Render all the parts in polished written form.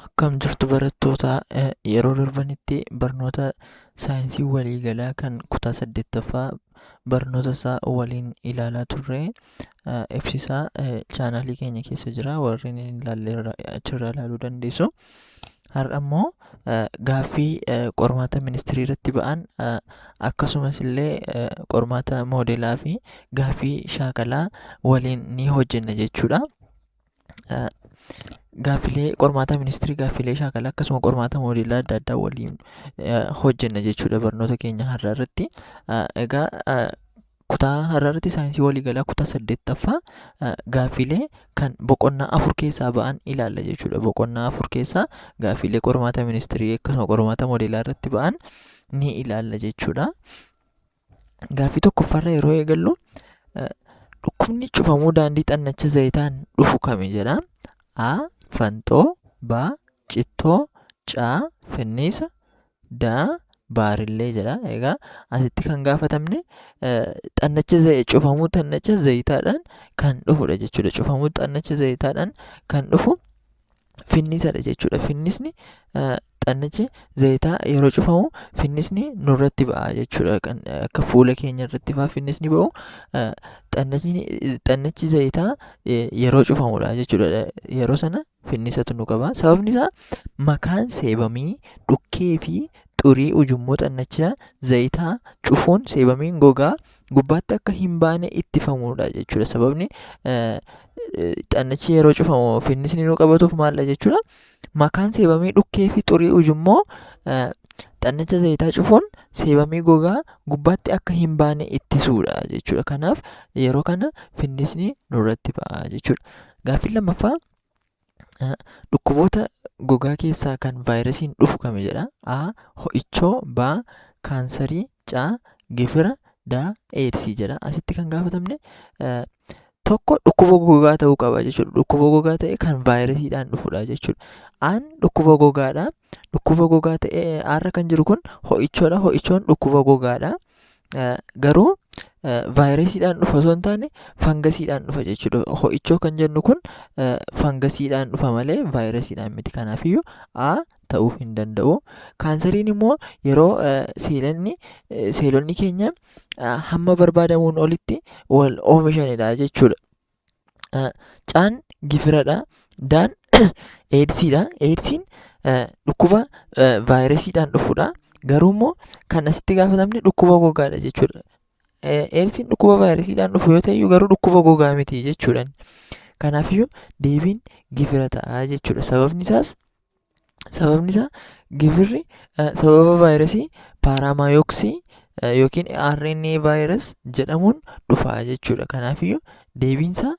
Akkam jirtu barattoota? Yeroo darbanitti barnoota saayinsii waliigalaa kan kutaa saddeettaffaa barnoota isaa waliin ilaalaa turre. Ibsisaa chaanaalii keenya keessa jira, warreen hin ilaalle achirraa ilaaluu dandeessu. Har'a immoo gaaffii qormaata ministirii irratti ba'an, akkasumas illee qormaata moodelaa fi gaaffii shaakalaa waliin ni hojjenna jechuudha. Gaaffilee qormaata ministirii, gaaffilee shaakalaa, akkasuma qormaata moodelaa adda addaa waliin hojjenna jechuudha barnoota keenya har'aa irratti. Egaa kutaa har'aa irratti saayinsii waliigalaa kutaa saddeettaffaa gaaffilee kan boqonnaa afur keessaa ba'an ilaalla jechuudha. Boqonnaa afur keessaa gaaffilee qormaata ministirii akkasuma qormaata moodelaa irratti ba'an ni ilaalla jechuudha. Gaaffii tokkoffaarra yeroo eegallu, dhukkubni cufamuu daandii xannacha zayitaan dhufu kami jedha. A. Fanxoo, B. Cittoo, C. Finniisa, D. Baarillee jedha. Egaa asitti kan gaafatamne xannacha cufamuu xannacha zayitaadhaan kan dhufudha jechuudha. Cufamuu xannacha zayitaadhaan kan dhufu finniisadha jechuudha. Finnisni xannachi zayitaa yeroo cufamu finnisni nurratti ba'a jechuudha. Kan akka fuula keenya irratti fa'aa finnisni ba'u xannachi zayitaa yeroo cufamudha jechuudha. Yeroo sana finnisatu nu qaba. Sababni isaa makaan seebamii dhukkee fi xurii ujummoo xannacha zayitaa cufuun seebamiin gogaa gubbaatti akka hin baane ittifamudha jechuudha. Sababni xannachi yeroo cufamu finnisni nu qabatuuf maalla jechuudha? Makaan seebamii dhukkee fi xurii ujummoo xannacha zayitaa cufuun seebamii gogaa gubbaatti akka hin baane ittisuudha jechuudha. Kanaaf yeroo kana finnisni nurratti ba'a jechuudha. Gaaffiin lammaffaa, dhukkuboota gogaa keessaa kan vaayirasiin dhufu kami jedha. A. Ho'ichoo, B. Kaansarii, C. Gifira, D. Eedsii jedha. Asitti kan gaafatamne tokko dhukkuba gogaa ta'uu qaba jechuudha. Dhukkuba gogaa ta'e kan vaayirasiidhaan dhufudha jechuudha. Aan dhukkuba gogaadha. Dhukkuba gogaa ta'e aarra kan jiru kun ho'ichoodha. Ho'ichoon dhukkuba gogaadha. Garuu vaayirasiidhaan dhufa osoo hin taane fangasiidhaan dhufa jechuudha. Ho'ichoo kan jennu kun fangasiidhaan dhufa malee vaayirasiidhaan miti. Kanaafiyyuu A ta'uu hin danda'u. Kaansariin immoo yeroo seelonni keenya hamma barbaadamuun olitti wal oomishanidha jechuudha. Caan gifiradha. Daan eedsiidha. Eedsiin dhukkuba vaayirasiidhaan dhufudha. Garuu immoo kan asitti gaafatamne dhukkuba gogaadha jechuudha. Eedsiin dhukkuba vaayirasiidhaan dhufu yoo ta'e garuu dhukkuba gogaa miti jechuudha. Kanaafiyyuu deebiin gifira ta'a jechuudha. Sababni isaa gifirri sababa vaayirasii paaraamaayoksii yookiin RNA virus jedhamuun dhufa jechuudha. Kanaafiyyuu deebiinsaa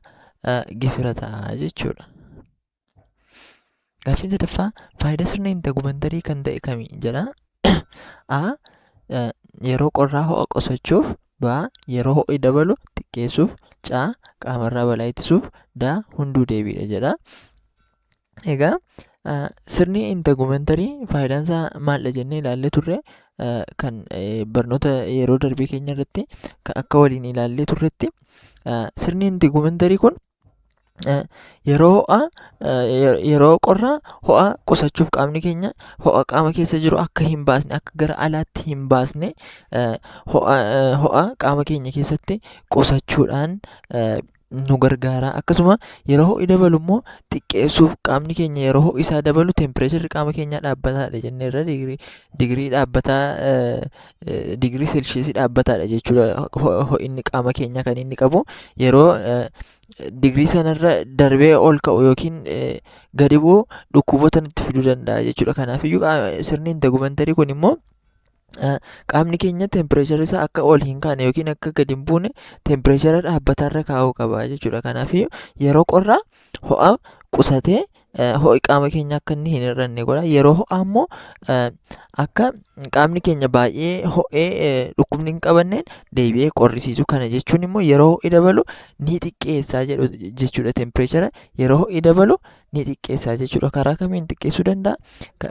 gifira ta'a jechuudha. Gaaffiin sadaffaa, faayidaa sirna integumentarii kan ta'e kami jedha. A. Yeroo qorraa ho'a qusachuuf, B. Yeroo ho'i dabalu xiqqeessuuf, C. Qaamarraa balaa ittisuuf, D. Hunduu deebiidha jedha. Egaa sirni integumentarii faayidaan isaa maaldha jennee ilaallee turre, kan barnoota yeroo darbee keenya irratti akka waliin ilaallee turretti, sirni integumentarii kun yeroo ho'a yeroo qorraa ho'a qusachuuf, qaamni keenya ho'a qaama keessa jiru akka hin baasne, akka gara alaatti hin baasne, ho'a qaama keenya keessatti qusachuudhaan nu gargaara. Akkasuma yeroo ho'i dabalu immoo xiqqeessuuf, qaamni keenya yeroo ho'i isaa dabalu tempireecharri qaama keenyaa dhaabbataadha jenneerra, digirii dhaabbataa, digirii seelsheesii dhaabbataadha jechuudha. Ho'inni qaama keenyaa kan inni qabu yeroo digirii sanarra darbee ol ka'u yookiin gadi bu'u dhukkuboota nutti fiduu danda'a jechuudha. Kanaafiyyuu sirni integumentarii kun immoo qaamni keenya tempireecharri isaa akka ol hin kaane yookiin akka gadi hin buune tempireechara dhaabbataarra kaa'uu qaba jechuudha. Kanaafiyyuu yeroo qorraa ho'a qusatee ho'i qaama keenya akka inni hin hir'anne godha. Yeroo ho'aa immoo akka qaamni keenya baay'ee ho'ee dhukkubni hin qabanneen deebi'ee qorrisiisu. Kana jechuun immoo yeroo ho'i dabalu ni xiqqeessaa jedhu jechuudha. Tempireechara yeroo ho'i dabalu ni xiqqeessaa jechuudha. Karaa kamiin xiqqeessuu danda'a?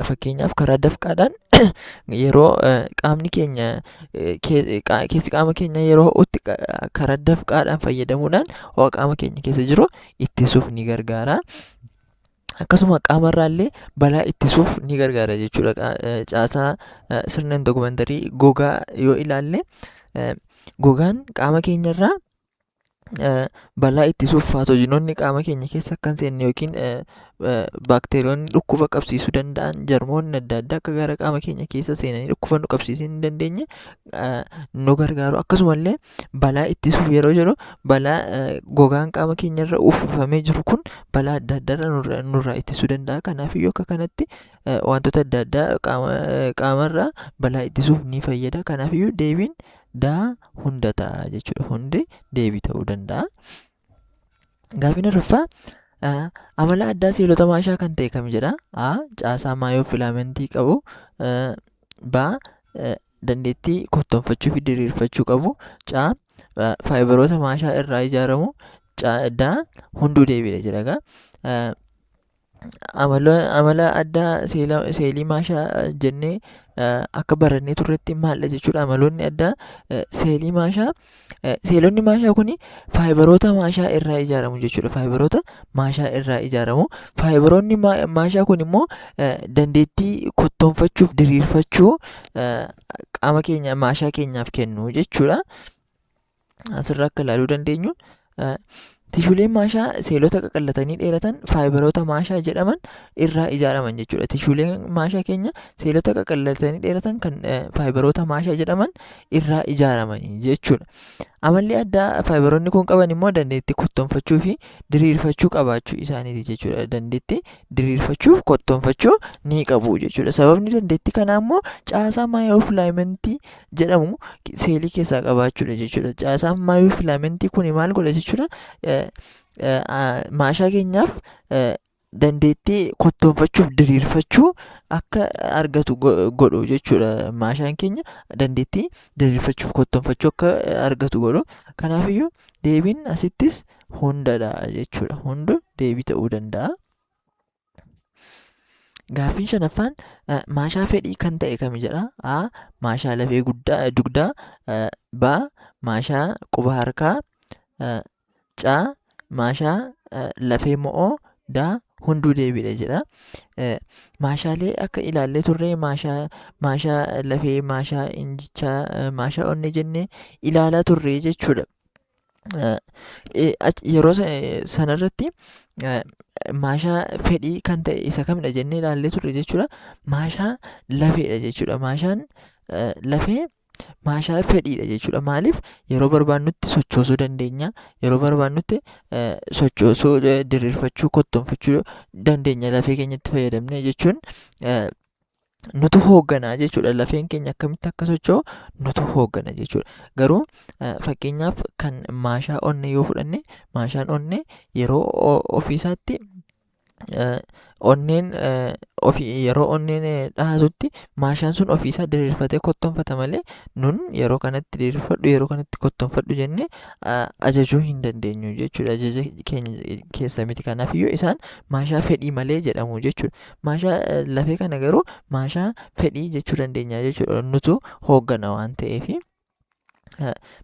Fakkeenyaaf karaa dafqaadhaan yeroo qaamni keenya keessi qaama keenya yeroo ho'utti karaa dafqaadhaan fayyadamuudhaan ho'a qaama keenya keessa jiru ittisuuf ni gargaara. Akkasuma qaamarraallee balaa ittisuuf ni gargaara jechuudha. Caasaa sirna integumentarii gogaa yoo ilaalle, gogaan qaama keenyarraa balaa ittisuuf, paatoojinoonni qaama keenya keessa akka hin seenne yookiin baakteeriyoonni dhukkuba qabsiisuu danda'an, jarmoonni adda addaa akka gara qaama keenya keessa seenanii dhukkuba nu qabsiisuu hin dandeenye nu gargaaru. Akkasumallee balaa ittisuuf yeroo jedhu, balaa gogaan qaama keenyarra uffifamee jiru kun balaa adda addaarraa nurraa ittisuu danda'a. Kanaafiyyuu akka kanatti wantoota adda addaa qaamarraa balaa ittisuuf ni fayyada. Kanaafiyyuu deebiin daa hunda ta'a jechuudha. Hundi deebii ta'uu danda'a. Gaaffiin arfaffaa, amala addaa seelota maashaa kan ta'e kam jedha? A. Caasaa maayoofilaamentii qabu. B. Dandeettii kottoonfachuu fi diriirfachuu qabu. C. Faayibaroota maashaa irraa ijaaramu. D. Hunduu deebiidha jedha egaa. Amala addaa seelii maashaa jennee akka barannee turretti maaldha jechuudha? Amaloonni addaa seelii maashaa, seelonni maashaa kun faayibaroota maashaa irraa ijaaramu jechuudha. Faayibaroota maashaa irraa ijaaramu. Faayibaroonni maashaa kun immoo dandeettii kottoonfachuuf diriirfachuu qaama keenya maashaa keenyaaf kennu jechuudha. Asirraa akka ilaaluu dandeenyu, tishuuleen maashaa seelota qaqallatanii dheeratan faayibaroota maashaa jedhaman irraa ijaaraman jechuudha. Tishuuleen maashaa keenya seelota qaqallatanii dheeratan kan faayibaroota maashaa jedhaman irraa ijaaraman jechuudha. Amalli addaa faayibaroonni kun qaban immoo dandeettii kottoonfachuu fi diriirfachuu qabaachuu isaaniiti jechuudha. Dandeettii diriirfachuu fi kottoonfachuu ni qabu jechuudha. Sababni dandeettii kanaa immoo caasaa maayoofilaamentii jedhamu seelii keessaa qabaachuudha jechuudha. Caasaan maayoofilaamentii kun maal godha jechuudha? Maashaa keenyaaf dandeettii kottoonfachuuf diriirfachuu akka argatu godhu jechuudha. Maashaan keenya dandeettii diriirfachuuf kottoonfachuu akka argatu godhu. Kanaafiyyuu deebiin asittis hundadha jechuudha. Hundu deebii ta'uu danda'a. Gaaffiin shanaffaan, maashaa fedhii kan ta'e kami jedha? A. Maashaa lafee guddaa dugdaa. B. Maashaa quba harkaa. C. Maashaa lafee mo'oo. D. Hunduu deebiidha jedha. Maashaalee akka ilaallee turre, maashaa lafee, maashaa injichaa, maashaa onnee jennee ilaalaa turre jechuudha. Yeroo sanarratti maashaa fedhii kan ta'e isa kamidha jennee ilaallee turre jechuudha. Maashaa lafeedha jechuudha. Maashaan lafee maashaa fedhiidha jechuudha. Maaliif? Yeroo barbaannutti sochoosuu dandeenya. Yeroo barbaannutti sochoosuu, diriirfachuu, kottoonfachuu dandeenya lafee keenyatti fayyadamnee jechuun nutu hoogganaa jechuudha. Lafeen keenya akkamitti akka socho'u nutu hooggana jechuudha. Garuu fakkeenyaaf kan maashaa onnee yoo fudhanne, maashaan onnee yeroo ofiisaatti onneen ofii yeroo onneen dhahatutti maashaan sun ofiisaa diriirfatee kottoonfata malee nun yeroo kanatti diriirfadhu, yeroo kanatti kottoonfadhu jennee ajajuu hin dandeenyu jechuudha. Ajaja keenya keessa miti. Kanaafiyyuu isaan maashaa fedhii malee jedhamu jechuudha. Maashaa lafee kana garuu maashaa fedhii jechuu dandeenya jechuudha. Nutu hooggana waan ta'eefi.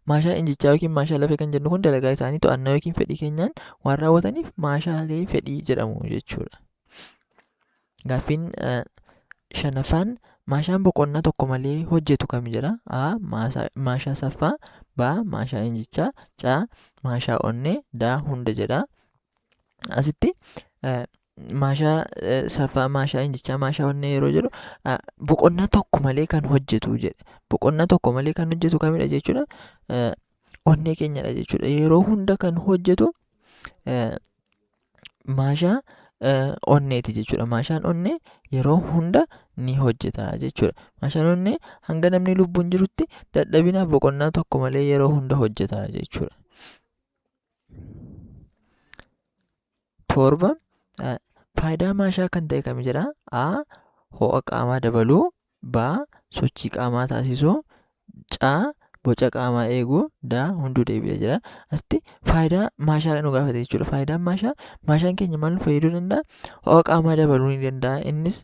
Maashaa injichaa yookiin maashaa lafee kan jennu kun dalagaa isaanii to'annaa yookiin fedhii keenyaan waan raawwataniif maashaalee fedhii jedhamu jechuudha. Gaaffiin shanaffaan, maashaan boqonnaa tokko malee hojjetu kami jedha? A. Maashaa saffaa. B. Maashaa injichaa. C. Maashaa onnee. D. Hunda jedha. Asitti maashaa saffaa, maashaa injichaa, maashaa onnee yeroo jedhu boqonnaa tokko malee kan hojjetu jedha. Boqonnaa tokko malee kan hojjetu kamidha jechuudha? Onnee keenyadha jechuudha. Yeroo hunda kan hojjetu maashaa onneeti jechuudha. Maashaan onnee yeroo hunda ni hojjeta jechuudha. Maashaan onnee hanga namni lubbuun jirutti dadhabinaaf boqonnaa tokko malee yeroo hunda hojjeta jechuudha. 7, faayidaa maashaa kan ta'e kami jedha? A. Ho'a qaamaa dabaluu. B. Sochii qaamaa taasisuu. C. Boca qaamaa eeguu. D. Hunduu deebiidha jedha. Asitti faayidaa maashaa nu gaafate jechuudha. Faayidaan maashaa, maashaan keenya maal nu fayyaduu danda'a? Ho'a qaamaa dabaluu ni danda'a. Innis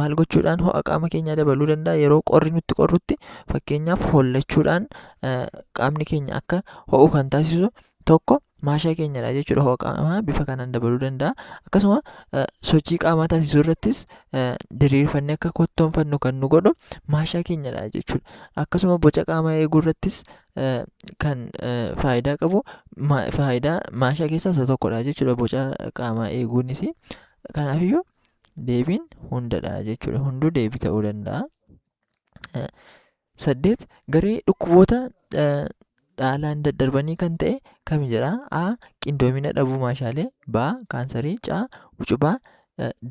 maal gochuudhaan ho'a qaama keenyaa dabaluu danda'a? Yeroo qorri nutti qorrutti, fakkeenyaaf, hollachuudhaan qaamni keenya akka ho'u kan taasisu Tokko maashaa keenyadha jechuudha. Ho'a qaamaa bifa kanaan dabaluu danda'a. Akkasuma sochii qaamaa taasisuu irrattis diriirfannee akka kottoonfannu kan nu godhu maashaa keenyadha jechuudha. Akkasuma boca qaamaa eeguu irrattis kan faayidaa qabu faayidaa maashaa keessaa isa tokkodha jechuudha boca qaamaa eeguunis. Kanaafiyyuu deebiin hundadha jechuudha. Hunduu deebii ta'uu danda'a. 8 garee dhukkuboota dhaalaan daddarbanii kan ta'e kami jedha? A. Qindoomina dhabuu maashaalee. B. Kaansarii. C. Ucubaa.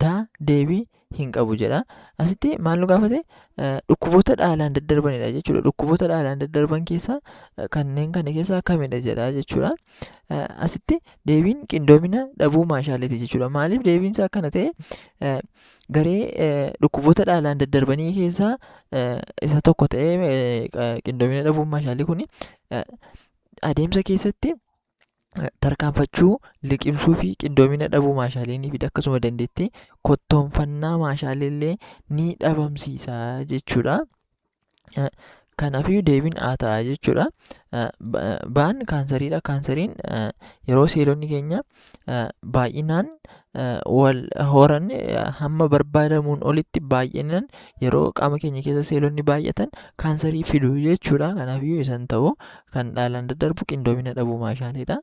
D. Deebii hin qabu jedha. Asitti maal nu gaafate? Dhukkuboota dhaalaan daddarbanidha jechuudha. Dhukkuboota dhaalaan daddarban keessaa kanneen kana keessaa kamidha jedha jechuudha. Asitti deebiin qindoomina dhabuu maashaaleeti jechuudha. Maaliif deebiin isaa akkana ta'e? Garee dhukkuboota dhaalaan daddarbanii keessaa isa tokko ta'ee qindoomina dhabuun maashaalee kuni adeemsa keessatti tarkaanfachuu, liqimsuu fi qindoomina dhabuu maashaalee ni fida. Akkasuma dandeettii kottoonfannaa maashaalee illee ni dhabamsiisa jechuudha. Kanaafiyyuu deebiin A ta'a jechuudha. Baan kaansariidha. Kaansariin yeroo seelonni keenya baay'inaan wal horan hamma barbaadamuun olitti baay'inaan yeroo qaama keenya keessa seelonni baay'atan kaansarii fidu jechuudha. Kanaafiyyuu isa hin ta'u. Kan dhaalaan daddarbu qindoomina dhabuu maashaaleedha.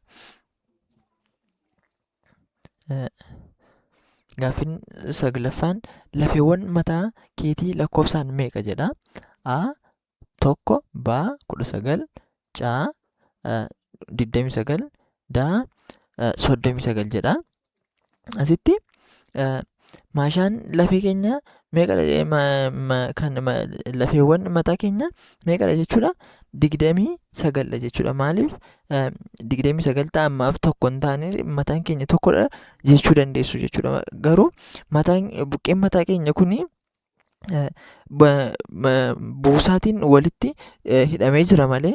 Gaaffiin saglaffaan lafeewwan mataa keetii lakkoofsaan meeqa jedha? A 1, B 19, C 29, D 39 jedha. Asitti maashaan lafee keenya meeqadha kan lafeewwan mataa keenya meeqadha jechuudha? 29dha jechuudha. Maaliif 29 ta'a ammaaf tokko hin taane mataan keenya tokkodha jechuu dandeessu jechuudha. Garuu mataan buqqeen mataa keenya kuni buusaatiin walitti hidhamee jira malee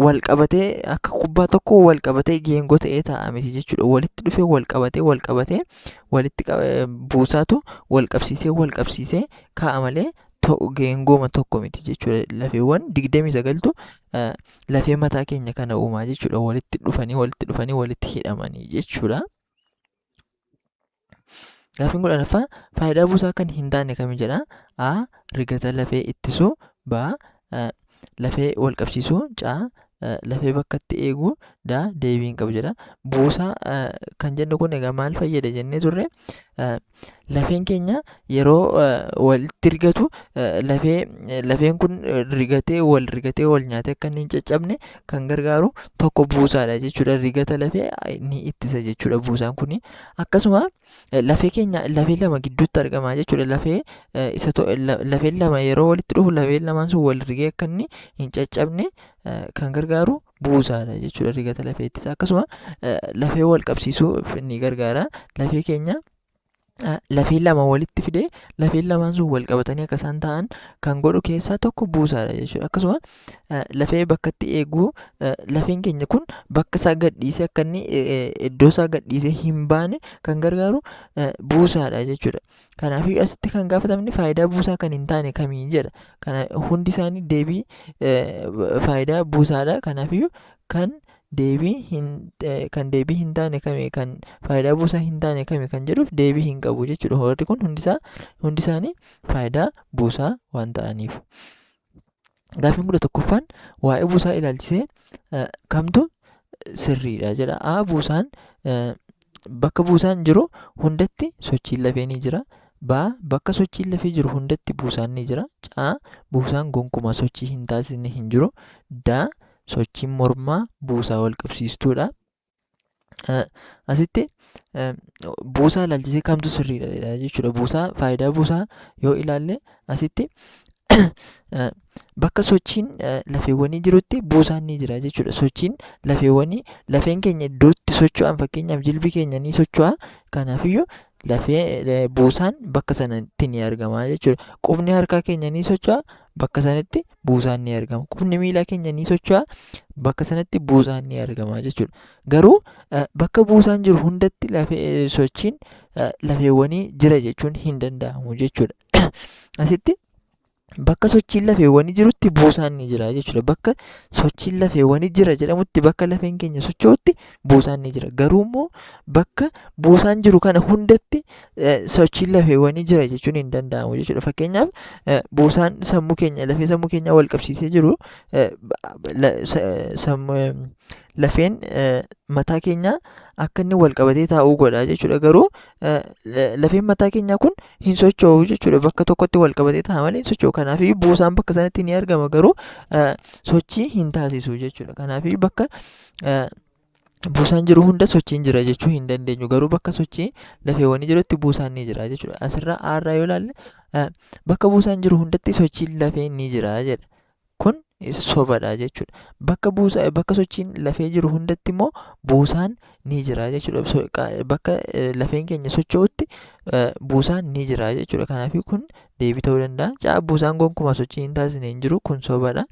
wal qabatee akka kubbaa tokko wal qabatee geengoo ta'ee taa'a miti jechuudha. Walitti dhufee wal qabatee wal qabatee walitti buusaatu wal qabsiisee wal qabsiisee kaa'a malee geengooma tokko miti jechuudha. Lafeewwan 29tu lafee mataa keenya kana uumaa jechuudha. Walitti dhufanii walitti dhufanii walitti hidhamanii jechuudha. Gaaffiin 10ffaa faayidaa buusaa kan hin taane kami jedha? A. Rigata lafee ittisuu. B. Lafee wal qabsiisuu. C. Lafee bakkatti eeguu. D. Deebii hin qabu jedha. Buusaa kan jennu kun egaa maal fayyada jennee turre? Lafeen keenya yeroo walitti rigatu lafee lafeen kun rigatee wal rigatee wal nyaatee akka inni hin caccabne kan gargaaru tokko buusaadha jechuudha. Rigata lafee ni ittisa jechuudha buusaan kuni. Akkasuma lafee keenya lafee lama gidduutti argama jechuudha. Lafee isa lafeen lama yeroo walitti dhufu lafeen lamaan sun wal rigee akka inni hin caccabne kan gargaaru buusaadha jechuudha. Rigata lafee ittisa. Akkasuma lafee wal qabsiisuuf ni gargaara. Lafee keenya lafee lama walitti fidee lafeen lamaan sun wal qabatanii akka isaan ta'an kan godhu keessaa tokko buusaadha jechuudha. Akkasuma lafee bakkatti eeguu lafeen keenya kun bakka isaa gadhiisee akka inni iddoo isaa gadhiisee hin baane kan gargaaru buusaadha jechuudha. Kanaafuu asitti kan gaafatamne faayidaa buusaa kan hin taane kamii jedha. Kana hundi isaanii deebii faayidaa buusaadha. Kanaafiyyuu kan deebii hin kan deebii hin taane kami kan faayidaa buusaa hin taane kami kan jedhuuf deebii hin qabu jechuudha. Warri kun hundi isaa hundi isaanii faayidaa buusaa waan ta'aniif. Gaaffiin 11ffaan waa'ee buusaa ilaalchisee kamtu sirriidha jedha. A buusaan bakka buusaan jiru hundatti sochiin lafee ni jira. B bakka sochiin lafee jiru hundatti buusaan ni jira. C buusaan gonkumaa sochii hin taasisne hin jiru. D sochiin mormaa buusaa wal qabsiistuudha. Asitti buusaa ilaalchisee kamtu sirriidha jechuudha. Buusaa faayidaa buusaa yoo ilaalle asitti bakka sochiin lafeewwanii jirutti buusaan ni jira jechuudha. Sochiin lafeewwanii lafeen keenya iddootti socho'an fakkeenyaaf jilbi keenya ni socho'a. Kanaafiyyuu lafee buusaan bakka sanatti ni argama jechuudha. Qubni harkaa keenya ni socho'a bakka sanatti buusaan ni argama. Qubni miila keenya ni socho'a bakka sanatti buusaan ni argama jechuudha. Garuu bakka buusaan jiru hundatti lafee sochiin lafeewwanii jira jechuun hin danda'amu jechuudha. Asitti Bakka sochiin lafeewwanii jirutti buusaan ni jira jechuudha. Bakka sochiin lafeewwanii jira jedhamutti, bakka lafeen keenya socho'utti buusaan ni jira. Garuu immoo bakka buusaan jiru kana hundatti sochiin lafeewwanii jira jechuun hin danda'amu jechuudha. Fakkeenyaaf, buusaan sammuu keenya lafee sammuu keenyaa wal qabsiisee jiru, lafeen mataa keenyaa akka inni wal qabatee taa'uu godha jechuudha. Garuu lafeen mataa keenyaa kun hin socho'u jechuudha. Bakka tokkotti wal qabatee taa'a malee hin socho'u. Kanaafii buusaan bakka sanatti ni argama, garuu sochii hin taasisu jechuudha. Kanaafii bakka buusaan jiru hunda sochiin jira jechuu hin dandeenyu. Garuu bakka sochii lafeewwanii jirutti buusaan ni jira jechuudha. Asirraa A irraa yoo ilaalle, bakka buusaan jiru hundatti sochiin lafee ni jira jedha. Kun sobadha jechuudha. Bakka sochiin lafee jiru hundatti immoo buusaan ni jira jechuudha. Bakka lafeen keenya socho'utti buusaan ni jira jechuudha. Kanaafuu kun deebii ta'uu danda'a. C, buusaan gonkumaa sochii hin taasisne hin jiru. Kun sobadha.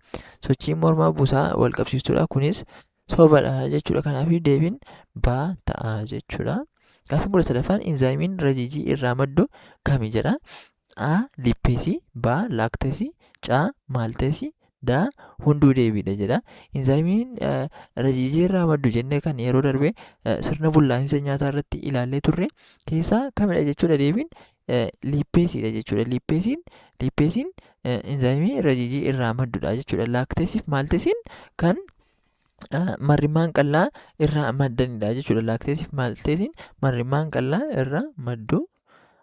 Sochiin mormaa buusaa wal qabsiistuudha. Kunis sobadha jechuudha. Kanaafuu deebiin B ta'a jechuudha. Gaaffiin 13ffaan, inzaayimiin rajiijii irraa maddu kami jedha. A. Lipeesii, B. Laakteesii, C. Maalteesii, D. Hunduu deebiidha jedha. Inzaayimiin rajiijii irraa maddu jennee kan yeroo darbe sirna bullaa'insa nyaataa irratti ilaallee turre keessaa kamidha jechuudha? Deebiin lipeesiidha jechuudha. Lipeesiin inzaayimii rajiijii irraa maddudha jechuudha. Laakteesiif maalteesiin kan marrimmaan qal'aa irraa maddanidha jechuudha. Laakteesiif maalteesiin marrimmaan qal'aa irraa maddu.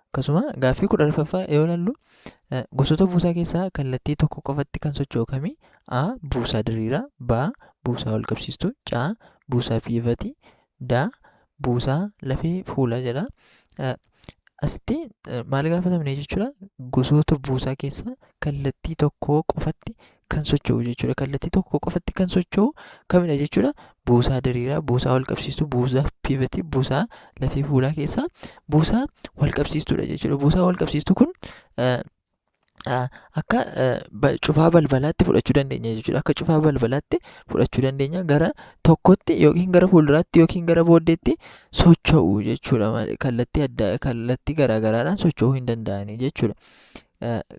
Akkasuma gaaffii 14ffaa yoo ilaallu, gosoota buusaa keessaa kallattii tokko qofatti kan socho'u kami? A. Buusaa diriiraa, B. Buusaa wal qabsiistuu, C. Buusaa piivatii, D. Buusaa lafee fuulaa jedha. Asitti maal gaafatamne jechuudha? Gosoota buusaa keessaa kallattii tokko qofatti kan socho'u jechuudha. Kallattii tokko qofatti kan socho'u kamidha jechuudha? Buusaa diriiraa, buusaa wal qabsiistuu, buusaa piivatii, buusaa lafee fuulaa keessaa buusaa wal qabsiistuudha jechuudha. Buusaa wal qabsiistuu kun akka cufaa balbalaatti fudhachuu dandeenya jechuudha. Akka cufaa balbalaatti fudhachuu dandeenya, gara tokkotti yookiin gara fuulduraatti yookiin gara booddeetti socho'u jechuudha. Kallattii adda kallattii garaagaraadhaan socho'uu hin danda'anii jechuudha.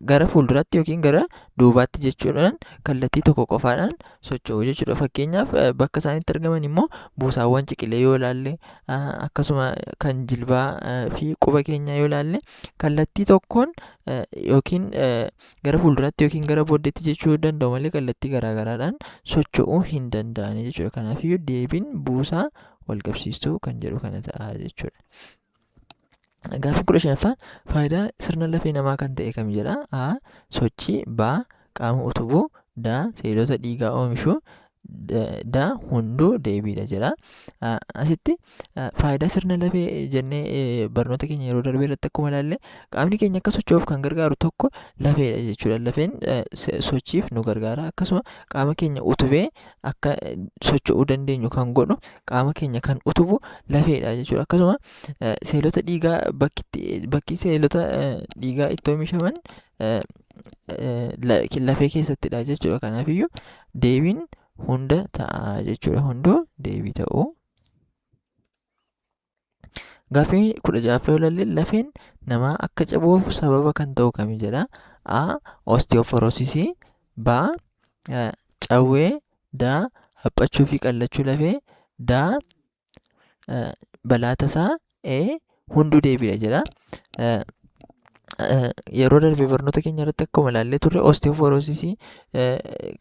Gara fuulduraatti yookiin gara duubaatti jechuudhaan kallattii tokko qofaadhaan socho'u jechuudha. Fakkeenyaaf, bakka isaan itti argaman immoo buusaawwan ciqilee yoo ilaalle, akkasuma kan jilbaa fi quba keenyaa yoo ilaalle, kallattii tokkoon yookiin gara fuulduraatti yookiin gara booddeetti jechuu danda'u malee kallattii garaagaraadhaan socho'uu hin danda'ani jechuudha. Kanaafiyyuu deebiin buusaa wal qabsiistuu kan jedhu kana ta'a jechuudha. Gaaffii 15ffaan, faayidaa sirna lafee namaa kan ta'e kam jedha? A. Sochii, B. Qaama utubuu, D. Seelota dhiigaa oomishuu, D. Hunduu deebiidha jedha. Asitti faayidaa sirna lafee jennee barnoota keenya yeroo darbe irratti akkuma ilaalle, qaamni keenya akka socho'uuf kan gargaaru tokko lafeedha jechuudha. Lafeen sochiif nu gargaara. Akkasuma qaama keenya utubee akka socho'uu dandeenyu kan godhu, qaama keenya kan utubu lafeedha jechuudha. Akkasuma seelota dhiigaa, bakki seelota dhiigaa itti oomishaman lafee keessattidha jechuudha. Kanaafiyyuu deebiin hunda ta'a jechuudha. Hunduu deebii ta'u. Gaaffii 16ffaa yoo ilaalle, lafeen namaa akka cabuuf sababa kan ta'u kami jedha. A. Osteoporoosisii, B. Cawwee, D. Haphachuu fi qallachuu lafee, D. Balaa tasaa, E. Hunduu deebiidha jedha. Yeroo darbe barnoota keenya irratti akkuma ilaallee turre, osteoporoosisii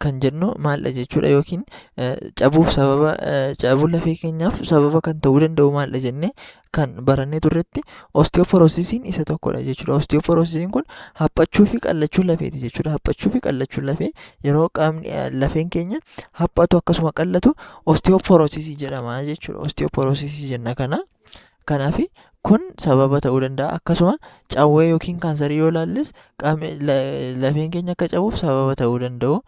kan jennu maaldha jechuudha, yookiin cabuuf sababa, cabuu lafee keenyaaf sababa kan ta'uu danda'u maaldha jennee kan barannee turretti, osteoporoosisiin isa tokkodha jechuudha. Osteoporoosisiin kun haphachuu fi qallachuu lafeeti jechuudha. Haphachuu fi qallachuu lafee, yeroo qaamni lafeen keenya haphatu akkasuma qallatu osteoporoosisii jedhama jechuudha. Osteoporoosisii jenna kana. Kanaaf kun sababa ta'uu danda'a. Akkasuma cawwee yookiin kaansarii yoo ilaalles, qaamni lafeen keenya akka cabuuf sababa ta'uu danda'u.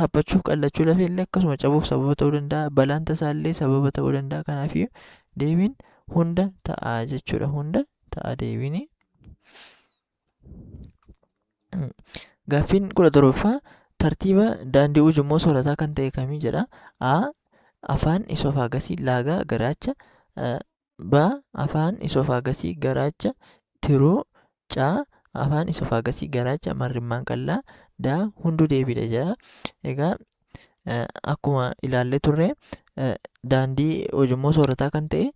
Haphachuuf qallachuu lafee illee akkasuma cabuuf sababa ta'uu danda'a. Balaan tasaallee sababa ta'uu danda'a. Kanaafiyyuu deebiin hunda ta'a jechuudha. Hunda ta'a deebiin. Gaaffiin 17ffaa, tartiiba daandii ujummoo soorataa kan ta'e kamii jedha. A. Afaan, isofaagasii, laagaa, garaacha. B. Afaan, isofaagasii, garaacha, tiruu. C. Afaan, isofaagasii, garaacha, marrimmaan qal'aa. D. Hunduu deebiidha jedha. Egaa akkuma ilaallee turre, daandii ujummoo soorataa kan ta'e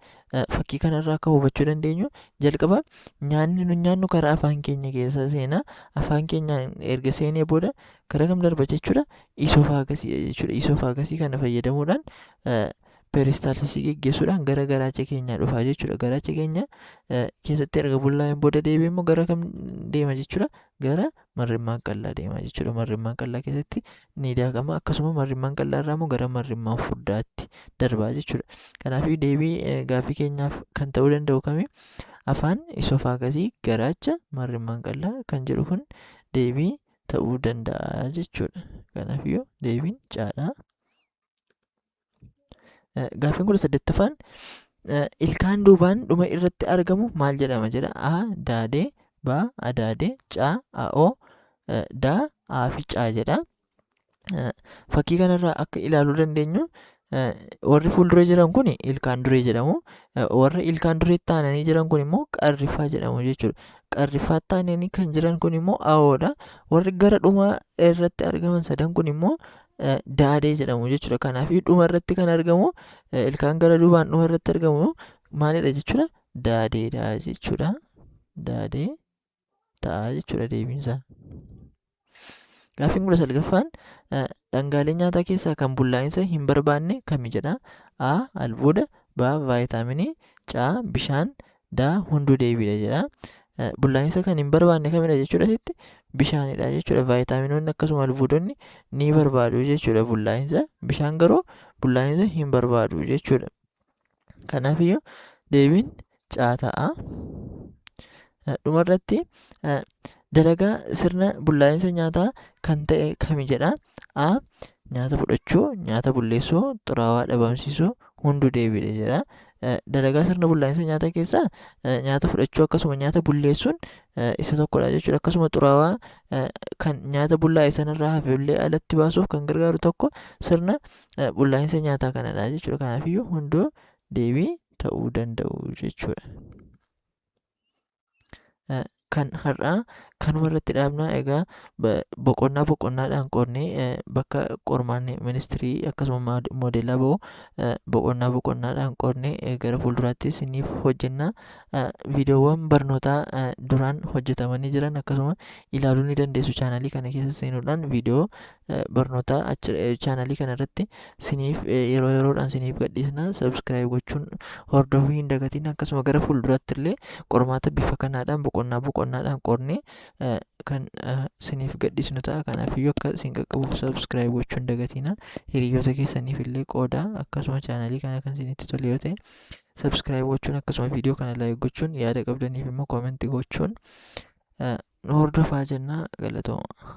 fakkii kanarraa akka hubachuu dandeenyu, jalqaba nyaanni nu nyaannu karaa afaan keenya keessa seena. Afaan keenyaan erga seenee booda gara kam darba jechuudha? Isofaagasii jechuudha. Isofaagasii kana fayyadamuudhaan peeristaalsisii geggeessuudhaan gara garaacha keenyaa dhufaa jechuudha. Garaacha keenya keessatti erga bullaa'een booda deebi'ee immoo gara kam deema jechuudha? Gara marrimmaan qal'aa deema jechuudha. Marrimmaan qal'aa keessatti ni daakama. Akkasuma marrimmaan qal'aa irraa immoo gara marrimmaan furdaatti darbaa jechuudha. Kanaafuu deebii gaaffii keenyaaf kan ta'uu danda'u kami? Afaan, isofaagasii, garaacha, marrimmaan qal'aa kan jedhu kun deebii ta'uu danda'a jechuudha. Kanaafiyyuu deebiin caadha. Gaaffiin 18ffaan ilkaan duubaan dhuma irratti argamu maal jedhama jedha. A. Daadee, B. Adaadee, C. A'oo, D. A fi C jedha. Fakkii kanarraa akka ilaaluu dandeenyu, warri fuuldura jiran kun ilkaan duree jedhamu. Warri ilkaan dureetti aananii jiran kun immoo qarriffaa jedhamu jechuudha. Qarriffaatti aananii kan jiran kun immoo a'oodha. Warri gara dhumaa irratti argaman sadan kun immoo daadee jedhamu jechuudha. Kanaaf dhuma irratti kan argamu, ilkaan gara duubaan dhuma irratti argamu maalidha jechuudha? Daadeedha jechuudha. Daadee ta'a jechuudha deebiinsaa. Gaaffiin 19ffaan dhangaalee nyaataa keessaa kan bullaa'insa hin barbaanne kami jedha. A. Albuuda, B. Vaayitaaminii, C. Bishaan, D. Hunduu deebiidha jedha. Bullaa'insa kan hin barbaanne kamidha jechuudha asitti? Bishaanidha jechuudha. Vaayitaaminoonni akkasuma albuudonni ni barbaadu jechuudha bullaa'insa. Bishaan garuu bullaa'insa hin barbaadu jechuudha. Kanaafiyyuu deebiin C ta'a. Dhumarratti dalagaa sirna bullaa'insa nyaataa kan ta'e kami jedha. A. Nyaata fudhachuu, nyaata bulleessuu, xuraawaa dhabamsiisuu, hunduu deebiidha jedha. Dalagaa sirna bullaa'insa nyaataa keessaa nyaata fudhachuu akkasuma nyaata bulleessuun isa tokkodha jechuudha. Akkasuma xuraawaa kan nyaata bullaa'e sanarraa hafe illee alatti baasuuf kan gargaaru tokko sirna bullaa'insa nyaataa kanadha jechuudha. Kanaafiyyuu hunduu deebii ta'uu danda'u jechuudha. Kan har'aa kanuma irratti dhaabnaa. Egaa boqonnaa boqonnaadhaan qoodnee, bakka qormaanni ministirii akkasuma moodelaa ba'u boqonnaa boqonnaadhaan qoodnee gara fuulduraatti isiniif hojjenna. Viidiyoowwan barnootaa duraan hojjetamanii jiran akkasuma ilaaluu ni dandeessu. Chaanalii kana keessa seenuudhaan viidiyoo barnootaa chaanalii kana irratti siniif yeroo yeroodhaan siniif gadhiisna. Subscribe gochuun hordofuu hin dagatiin. Akkasuma gara fuulduraatti illee qormaata bifa kanaadhaan boqonnaa boqonnaadhaan qoodnee kan siniif gadhiisnu ta'a. Kanaafiyyuu akka isin qaqqabuuf subscribe gochuu hin dagatina. Hiriyoota keessaniif illee qooda. Akkasuma chaanalii kana kan isinitti tole yoo ta'e subscribe gochuun, akkasuma viidiyoo kana like gochuun, yaada qabdaniif immoo comment gochuun nu hordofaa jenna. Galatooma.